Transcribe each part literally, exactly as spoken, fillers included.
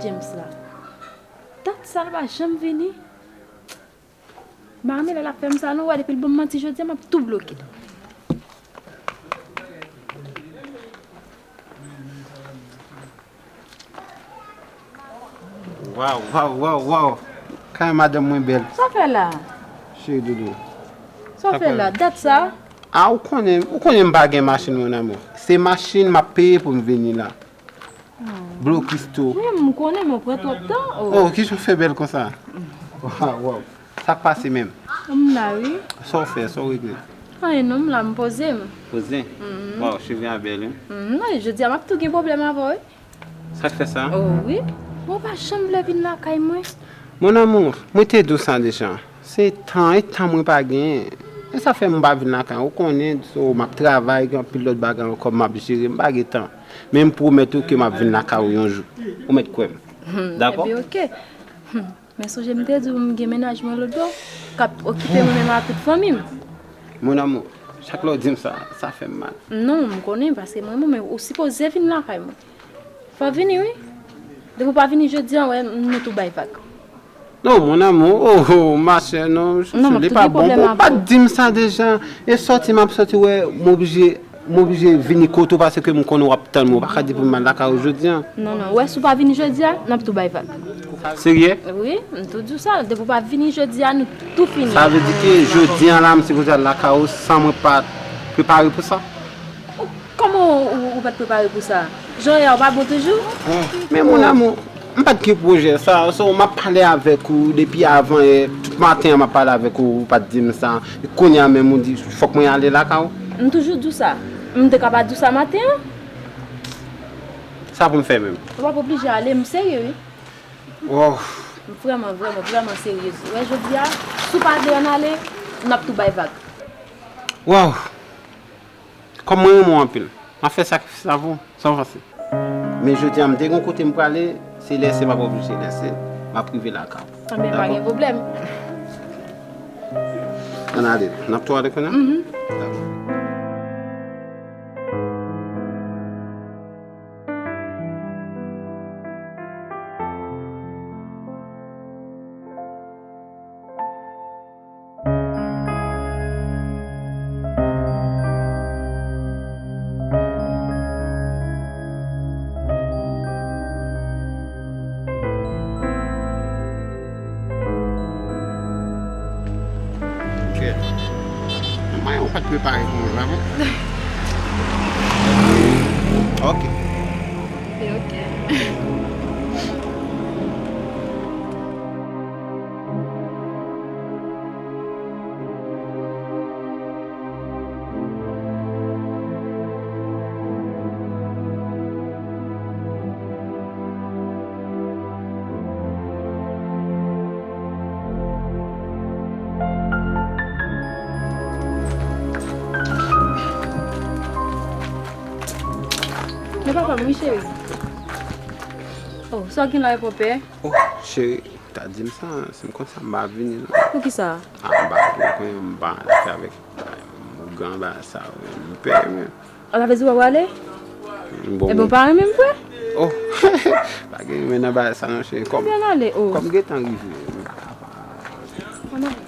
James la. Dat sa l pa janm vini. Mami lè l ap fè m sa non, wè depi l ban m manti jodi a, m ap tou bloke l. Waw, waw, waw, waw. Kay madanm mwen bèl. Sa w fè la? Cheri doudou. Sa w fè la? Dat sa? A, ou konnen, ou konnen m pa gen machin, mon amour. Se machin m ap peye pou m vini la. Blokis tou. Wi, m konnen, men w pran twòp tan. Oh, kijan w fè bèl konsa? Waw, waw. Sa k pase menm? M la, wi. Sa w fè? Sa w regle? Anyen non, m la, m poze m. Poze? Waw, cheve a bèl, wi. Wi, jodi a m ap tou gen pwoblèm avè w, wi. Sa k fè sa? Oh, wi. Ou pa janm vle vin lakay mwen. Mon amour, mwen te di w sa deja. Se tan, e tan mwen pa genyen. E sa fè m pa vin lakay ou. Ou konnen, so, m ap travay, gen anpil lòt bagay ankò m ap jere, m pa gen tan. Men m pwomèt ou ke m ap vin lakay ou yon jou. Ou mèt kwè m. Dakò? Ebyen, oke. Men sonje m te di w m gen mennaj mwen lòt bò, k ap okipe mwen menm ak tout fanmi m. Mon amour, chak lè w di m sa, sa fè m mal. Non, m konnen, paske mwen, mwen, men ou sipoze vin lakay mwen. Fò w vini, wi. Depi w pa vini jodi a, wè, nou tou bay vag. Non, mon amour, oh, oh, ma chère, non, chouchou, li pa bon. Ou pa t di m sa deja. E sòti m ap sòti, wè, m oblije, m oblije vini kote w paske m konnen w ap tann mwen. Ou pa ka di pou m al lakay ou jodi a. Non, non, wè, si w pa vini jodi a, n ap tou bay vag. Serye? Wi, m tou di w sa. Depi w pa vini jodi a, nou tou fini. Sa vle di ke jodi a la, m sipoze al lakay ou san mwen pa prepare pou sa? Kòman ou, ou, ou pa t prepare pou sa? Jan w ye a, ou pa bon toujou? Men mon amour, m pa t gen pwojè sa, so, m ap pale avèk ou depi avan yè, tout maten an m ap pale avèk ou, ou pa t di m sa. E kounye a menm ou di fòk mwen ale lakay ou? M toujou di w sa. M te ka pa di w sa maten an. Sa pou m fè menm? Ou p ap oblije ale, m serye wi. Wow. M vrèman, vrèman, vrèman serye. Ou wè jodi a, si w pa vle ann ale, n ap tou bay vag. Wow. Kòm mwen renmen w anpil, m ap fè sakrifis la pou w, san w panse. Men jodi a, m te gen yon kote m prale, se lèse m ap oblije lèse, m ap rive lakay ou. Anben, pa gen pwoblèm. Ann ale, n ap tou ale kounye a? Mhm. Dakò. Ok. Mwen, ou pa t prepare pou mwen, pa vre? Ok. Ok. Men papa m wi, cheri. Oh, sa w gen la e pwòp, eh? Oh, cheri, ta di m sa, si m konn sa, m pa vini, non. Poukisa? Ah, m pa vini, konnen m pa antre avèk ougan bagay sa, wi, m pè, men. Ala vle di w pa prale? Bon. Ebyen, w pa renmen m vre? Oh, pa gen renmen nan bagay sa, non, cheri. Kòm, ebyen, n ale, oh. Kòm gentan rive, men. Ann ale. Ann ale.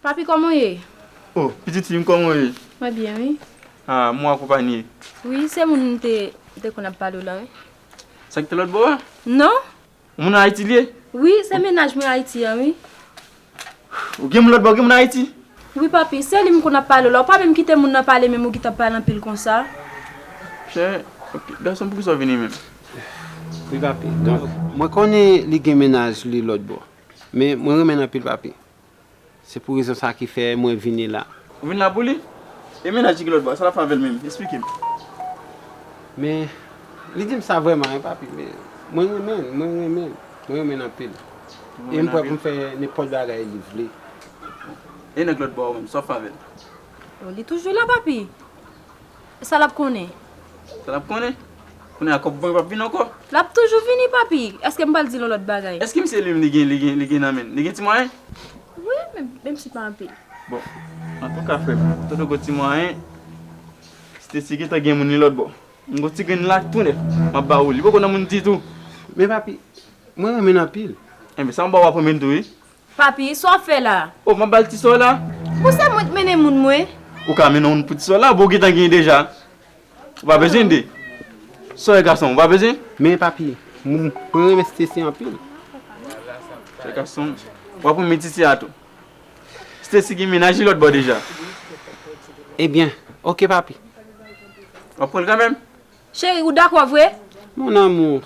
Papi, kòman w ye? Oh, pitit fi m, kòman w ye? Mwen byen, wi. Ah, mwen akonpanye. Wi, se moun m te, m te konn ap pale w la, wi. Sa ki te lòt bò a? Non. Moun Ayiti l ye? Wi, se mennaj mwen Ayiti an, wi. Ou gen moun lòt bò, ou gen moun Ayiti? Wi, papi, se li m konn ap pale w la. Ou pa menm kite moun nan pale, menm ou ki t ap pale anpil konsa. Chè, ok, gason, poukisa w vini menm? Wi, papi. Donk, mwen konnen li gen mennaj li lòt bò. Men mwen renmen l anpil, papi. Se pou rezon sa ki fè mwen vini la. Ou vin la pou li? E mennaj li ki lòt bò a, sa l ap fè avè l menm? Esplike m. Men, li di m sa vrèman, wi, papi, men mwen renmen l, mwen renmen l, mwen renmen l anpil. E m prè pou m fè nenpòt bagay li vle. E nèg lòt bò a menm, sa w ap fè avè l? Bon, li toujou la, papi. Sa l ap konnen? Sa l ap konnen? Kounye a kòb mwen p ap vin ankò. L ap toujou vini, papi. Èske m pral di l yon lòt bagay? Èske misye li menm li gen, li gen, li gen nan men l? Li gen ti mwayen? Wi, men, menm si pa anpil. Bon, antouka, frè m, tonton gwo ti mwayen, Stacy gentan gen moun li lòt bò. M gon ti grenn la tou nèf, m ap ba ou li. Poko nan moun ditou. Men papi, mwen renmen l anpil. Enben, sa m ba w ap renmen l tou, wi. Papi, sa w ap fè la? O, m ap ba l ti sa w la. Bon, se mwen k mennen moun mwen. Ou ka mennen moun pou ti sa w la, bon, ou gentan genyen deja. Ou pa bezwen de. Sa w ye gason, ou pa bezwen? Men papi, m, mwen renmen Stacy anpil. Sa w ye gason, w ap renmen ti sa a tou. Stacy gen mennaj li lòt bò deja. Ebyen, oke papi. W ap pran l kanmenm? Cheri, ou dakò vre? Mon amour.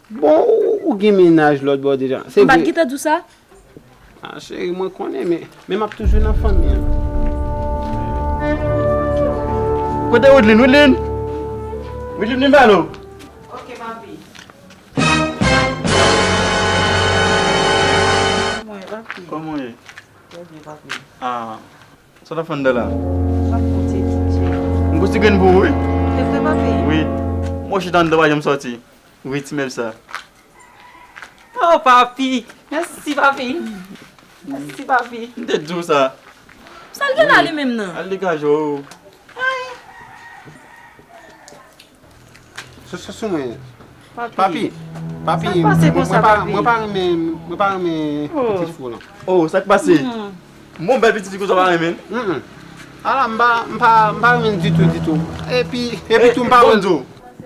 Bon, ou, ou gen mennaj lòt bò deja. Se vre. M pa t gentan di w sa? Ah, cheri, mwen konnen, men, men m ap toujou nan fanmi an. Kote Widlin? Widlin? Widlin, vin ba nou. Oke, papi. Kòman w ye, papi? Kòman w ye? Trè byen, papi. Ah. Sa w ap fè anndan la? M ap fè yon ti etidye. M gon ti grenn pou ou, wi. Se vre, papi? Wi. Mwen chita anndan, pa janm sòti. Wi, ti mèb sa. Oh, papi! Mèsi, papi! Mèsi, papi! M te di w sa. Sa l gen la, li menm nan? Al degaje w. Sou, sou, sou mwen. Papi. Papi, papi, sa k pase mwen, konsa, mwen pa, papi? Mwen pa renmen, mwen pa renmen pitit fi w lan. Oh, sa k pase? Hmm. Bon, bèl pitit fi konsa w pa renmen? Mm, mm. Ala, m pa, m pa, m pa renmen ditou, ditou. Epi, epi tou, m pa renmen. E, bon,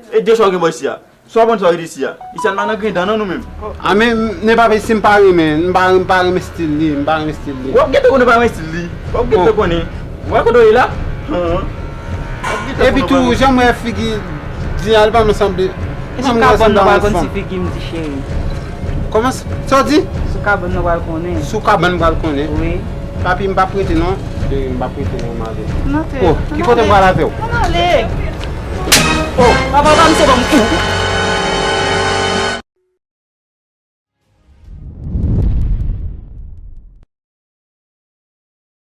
e de chwa gen bò isi a. Swa bon, swa rete isi a. Isi a, n pa nan grenn dan, non, nou menm. A, men, men papi, si m pa renmen, m pa, m pa renmen stil li, m pa renmen stil li. W ap gentan konnen w pa renmen stil li. W ap gentan konnen. Ou wè kote w ye la? Epi tou, jan m wè figi di a, li pa vle sanble. E sou kabann nan pral konn si figi m di cheri. Kòman s-, sa w di? Sou kabann nan pral konnen. Sou kabann pral konnen? Wi. Papi, m p ap rete non. Cheri, m p ap rete non, m ale. Oh, ki kote m pral avè w? Ann ale. Oh, papa, pa misye ban m kou.